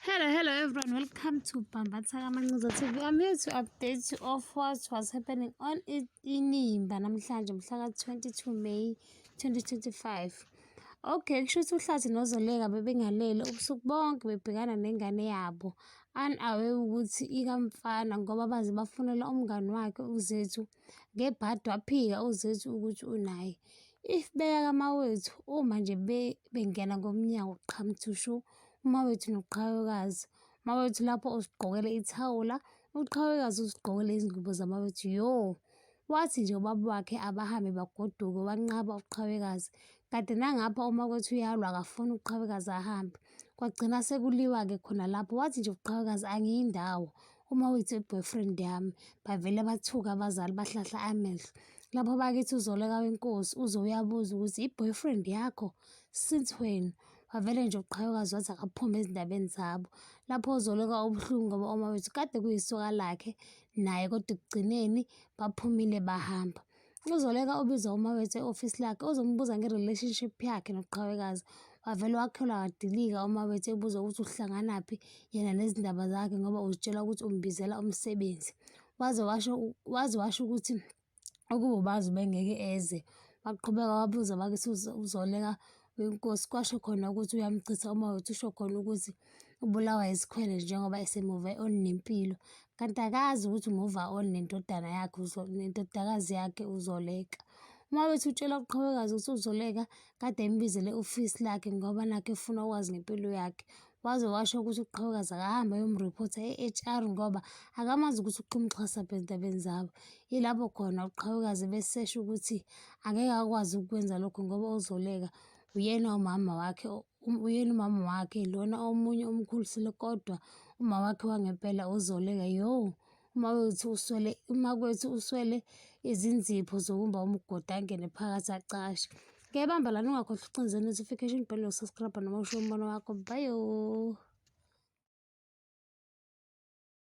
Hello, hello everyone. Welcome to Bambatha Kamancinza TV. I'm here to update you of what was happening on Inimba namhlanje mhla ka-22 May 2025. Okay, kusho ukuthi uHlathi noZoleka bebengalele ubusuku bonke bebhekana nengane yabo unaware ukuthi ikamfana ngoba baze bafunela umngani wakhe uZethu ngebhadi waphika uZethu ukuthi unaye. If beya kaMawethu uma nje bengena ngomnyango qhamuthushu uMawethu noQhawekazi. Umawethu lapho uzigqokele ithawula, uQhawekazi uzigqokele izingubo zaMawethu. Yo! Wathi nje ubaba wakhe abahambe bagoduke wanqaba uQhawekazi. Kanti nangapha uMawethu uyalwa akafuni uQhawekazi ahambe. Kwagcina sekuliwa-ke khona lapho wathi nje uQhawekazi angiyi ndawo. Umawethu i-boyfriend yami. Bavele bathuka abazali bahlahla amehlo. Lapho bakithi uZoleka wenkosi uze uyabuza ukuthi i-boyfriend yakho since when? Wavele nje uQhawekazi wathi akaphume ezindabeni zabo. Lapho uZoleka ubuhlungu ngoba uMawethu kade kuyisoka lakhe naye kodwa ekugcineni baphumile bahamba. UZoleka ubiza uMawethu e-ofisi lakhe ozombuza nge-relationship yakhe noQhawekazi. Wavele wakhelwa wadilika uMawethu ebuza ukuthi uhlanganaphi yena nezindaba zakhe ngoba uzitshela ukuthi umbizela umsebenzi. Waze washo ukuthi ukuba ubazi ubengeke eze. Waqhubeka wabuza bakithi uZoleka wenkosi kwasho khona ukuthi uyamchitha uMawethu usho khona ukuthi ubulawa isikhwele njengoba esemuva on nempilo kanti akazi ukuthi umuva on nendodana yakhe nendodakazi yakhe uZoleka. Umawethu utshela uQhawekazi ukuthi uZoleka kade embizele e-ofisi lakhe ngoba nakhu efuna ukwazi ngempilo yakhe. Waze washo ukuthi uQhawekazi akahambe ayomriphotha e-H_R ngoba akamazi ukuthi uxhumxhasaphi ezindabeni zabo. Yilapho khona uQhawekazi besesho ukuthi angeke akwazi ukukwenza lokho ngoba uZoleka uyena umama wakhe, uyena umama wakhe lona omunye umkhulisile kodwa uma wakhe wangempela uZoleka. Yo! Umawethu uswele, umakwethu uswele izinzipho zokumba umgodi angene phakathi acashe. Ngiyayibamba lana ungakhohlwa ukucinza notification bell nokusubscribe noma ushiye umbono wakho. Bye.